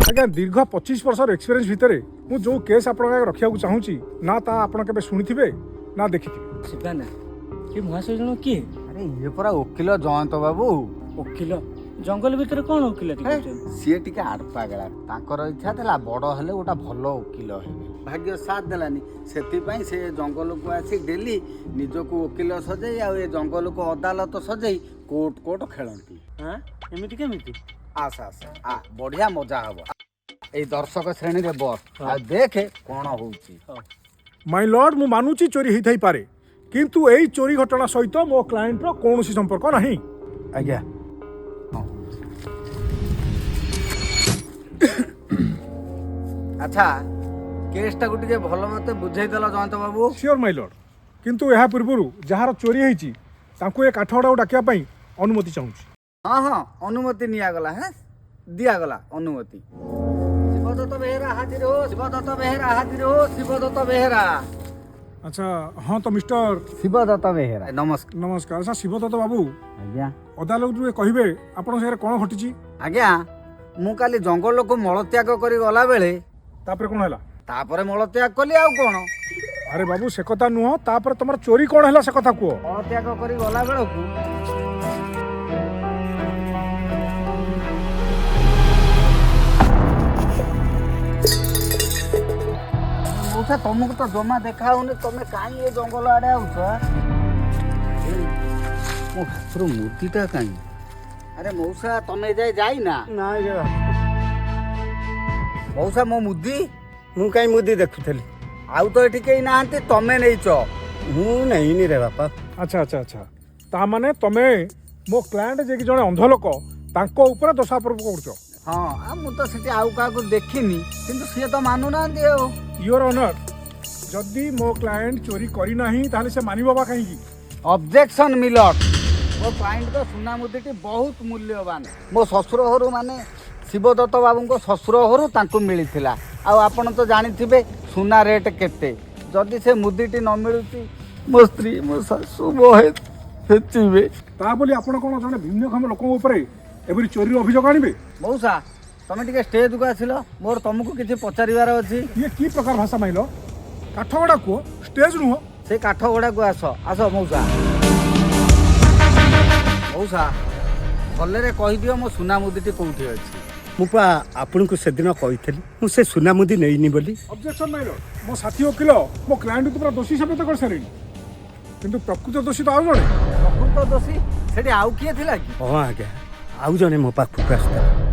ଆଜ୍ଞା, ଦୀର୍ଘ 25 ବର୍ଷର ଏକ୍ସପିରିଏନ୍ସ ଭିତରେ ମୁଁ ଯେଉଁ କେସ୍ ଆପଣଙ୍କ ଆଗରେ ରଖିବାକୁ ଚାହୁଁଛି ନା, ତା ଆପଣ କେବେ ଶୁଣିଥିବେ ନା ଦେଖିଥିବେ। ଶିବାନା, ଏ ମହାଶୟ ଜଣ କିଏ? ଆରେ, ଇଏ ପରା ଓକିଲ ଜୟନ୍ତ ବାବୁ। ଓକିଲ? ଜଙ୍ଗଲ ଭିତରେ କ'ଣ ଓକିଲାତି କରୁଛନ୍ତି? ସିଏ ଟିକେ ଆଡ଼ପାଗଳା। ତାଙ୍କର ଇଚ୍ଛା ଥିଲା ବଡ଼ ହେଲେ ଗୋଟେ ଭଲ ଓକିଲ ହେବେ। ଭାଗ୍ୟ ସାଥ ଦେଲାନି। ସେଥିପାଇଁ ସେ ଜଙ୍ଗଲକୁ ଆସି ଡେଲି ନିଜକୁ ଓକିଲ ସଜେଇ ଆଉ ଏ ଜଙ୍ଗଲକୁ ଅଦାଲତ ସଜେଇ କୋର୍ଟ କୋର୍ଟ ଖେଳନ୍ତି। ହଁ, ଏମିତି କେମିତି? ଆସ ଆସ ଆ, ବଢ଼ିଆ ମଜା ହବ। ଏଇ ଦର୍ଶକ ଶ୍ରେଣୀରେ ବସ ଆଉ ଦେଖେ କ'ଣ ହଉଛି। ମାଇ ଲର୍ଡ, ମୁଁ ମାନୁଛି ଚୋରି ହେଇଥାଇପାରେ, କିନ୍ତୁ ଏଇ ଚୋରି ଘଟଣା ସହିତ ମୋ କ୍ଲାଏଣ୍ଟର କୌଣସି ସମ୍ପର୍କ ନାହିଁ। ଆଜ୍ଞା। ଆଚ୍ଛା, କେସ୍ଟାକୁ ଟିକେ ଭଲ ମତେ ବୁଝେଇଦେଲ ଜୟନ୍ତ ବାବୁ। ସିଓର ମାଇ ଲର୍ଡ, କିନ୍ତୁ ଏହା ପୂର୍ବରୁ ଯାହାର ଚୋରି ହେଇଛି ତାଙ୍କୁ ଏ କାଠଗଡ଼ାକୁ ଡାକିବା ପାଇଁ ଅନୁମତି ଚାହୁଁଛି। ହଁ, ଅନୁମତି ନିଆଗଲା। ହେଁ, ଦିଆଗଲା ଅନୁମତି। ଶିବଦତ୍ତ ବେହେରା ହାଜିର ହୋ। ଶିବଦତ୍ତ ବେହେରା ହାଜିର ହୋ। ଶିବଦତ୍ତ ବେହେରା। ଆଚ୍ଛା, ହଁ ତ ମିଷ୍ଟର ଶିବଦତ୍ତ ବେହେରା, ନମସ୍କାର। ନମସ୍କାର। ଆଚ୍ଛା ଶିବଦତ୍ତ ବାବୁ, ଆଜ୍ଞା। ଅଦାଲତରୁ କହିବେ ଆପଣଙ୍କ ସାଙ୍ଗରେ କ'ଣ ଘଟିଛି? ଆଜ୍ଞା, ମୁଁ କାଲି ଜଙ୍ଗଲକୁ ମଳତ୍ୟାଗ କରି ଗଲାବେଳେ ତାପରେ କ'ଣ ହେଲା? ତାପରେ ମଳତ୍ୟାଗ କଲି, ଆଉ କ'ଣ? ଆରେ ବାବୁ, ସେ କଥା ନୁହଁ। ତାପରେ ତମର ଚୋରି କ'ଣ ହେଲା ସେ କଥା କୁହ। ମଳତ୍ୟାଗ କରି ଗଲା ବେଳକୁ ମଉସା, ତମକୁ ତ ଜମା ଦେଖା ହଉନି। ତମେ କାହିଁ ଏ ଜଙ୍ଗଲ ଆଡେ ଆଉଛ? ଏଇ, ମୋ ହାତରୁ ମୁଦିଟା କାହିଁ? ଆରେ ମଉସା, ତମେ ଏ ଯାଏ ଯାଇନା? ନାଇଁ। ମଉସା, ମୋ ମୁଦି? ମୁଁ କାହିଁ ମୁଦି ଦେଖୁଥିଲି? ଆଉ ତ ଏଠି କେହି ନାହାନ୍ତି, ତମେ ନେଇଛ। ମୁଁ ନେଇନି ରେ ବାପା। ଆଚ୍ଛା, ତା ମାନେ ତମେ ମୋ କ୍ଲାଏଣ୍ଟ ଯିଏକି ଜଣେ ଅନ୍ଧ ଲୋକ, ତାଙ୍କ ଉପରେ ଦୋଷାରୋପ କରୁଛ? ହଁ, ଆଉ ମୁଁ ତ ସେଠି ଆଉ କାହାକୁ ଦେଖିନି, କିନ୍ତୁ ସିଏ ତ ମାନୁନାହାନ୍ତି ଆଉ। Your honour, ଯଦି ମୋ କ୍ଲାଏଣ୍ଟ ଚୋରି କରିନାହିଁ, ତାହେଲେ ସେ ମାନିବ ବା କାହିଁକି? ଅବଜେକ୍ସନ ମିଲର୍ଡ। ମୋ କ୍ଲାଏଣ୍ଟଙ୍କ ସୁନା ମୁଦିଟି ବହୁତ ମୂଲ୍ୟବାନ। ମୋ ଶ୍ୱଶୁର ଘରୁ, ମାନେ ଶିବଦତ୍ତ ବାବୁଙ୍କ ଶ୍ୱଶୁର ଘରୁ ତାଙ୍କୁ ମିଳିଥିଲା। ଆଉ ଆପଣ ତ ଜାଣିଥିବେ ସୁନା ରେଟ୍ କେତେ। ଯଦି ସେ ମୁଦିଟି ନ ମିଳୁଛି, ମୋ ସ୍ତ୍ରୀ, ମୋ ଶାଶୁ ବହେ ଛେଚିବେ। ତା ବୋଲି ଆପଣ କ'ଣ ଜଣେ ଭିନ୍ନକ୍ଷମ ଲୋକଙ୍କ ଉପରେ ଏପରି ଚୋରିର ଅଭିଯୋଗ ଆଣିବେ? ମଉସା, ତମେ ଟିକେ ଷ୍ଟେଜକୁ ଆସିଲ, ମୋର ତମକୁ କିଛି ପଚାରିବାର ଅଛି। ଇଏ କି ପ୍ରକାର ଭାଷା ମାଇଲ? କାଠଗଡ଼ା କୁହ, ଷ୍ଟେଜ ନୁହଁ। ସେ କାଠ ଗଡ଼ାକୁ ଆସ, ଆସ ମଉସା। ମଉସା, ଭଲରେ କହିଦିଅ ମୋ ସୁନା ମୁଦିଟି କୋଉଠି ଅଛି। ମୁଁ ପା ଆପଣଙ୍କୁ ସେଦିନ କହିଥିଲି, ମୁଁ ସେ ସୁନା ମୁଦି ନେଇନି ବୋଲି। ଅବଜେକ୍ସନ ମାଇଲ, ମୋ ସାଥୀ ଓକିଲ ମୋ କ୍ଲାଏଣ୍ଟକୁ ପୁରା ଦୋଷୀ ସାବ୍ୟସ୍ତ କରିସାରିଲେଣି, କିନ୍ତୁ ପ୍ରକୃତ ଦୋଷୀ ତ ଆଉ ଜଣେ। ପ୍ରକୃତ ଦୋଷୀ? ସେଠି ଆଉ କିଏ ଥିଲା କି? ହଁ ଆଜ୍ଞା, ଆଉ ଜଣେ ମୋ ପାଖକୁ ଆସିଥିଲା।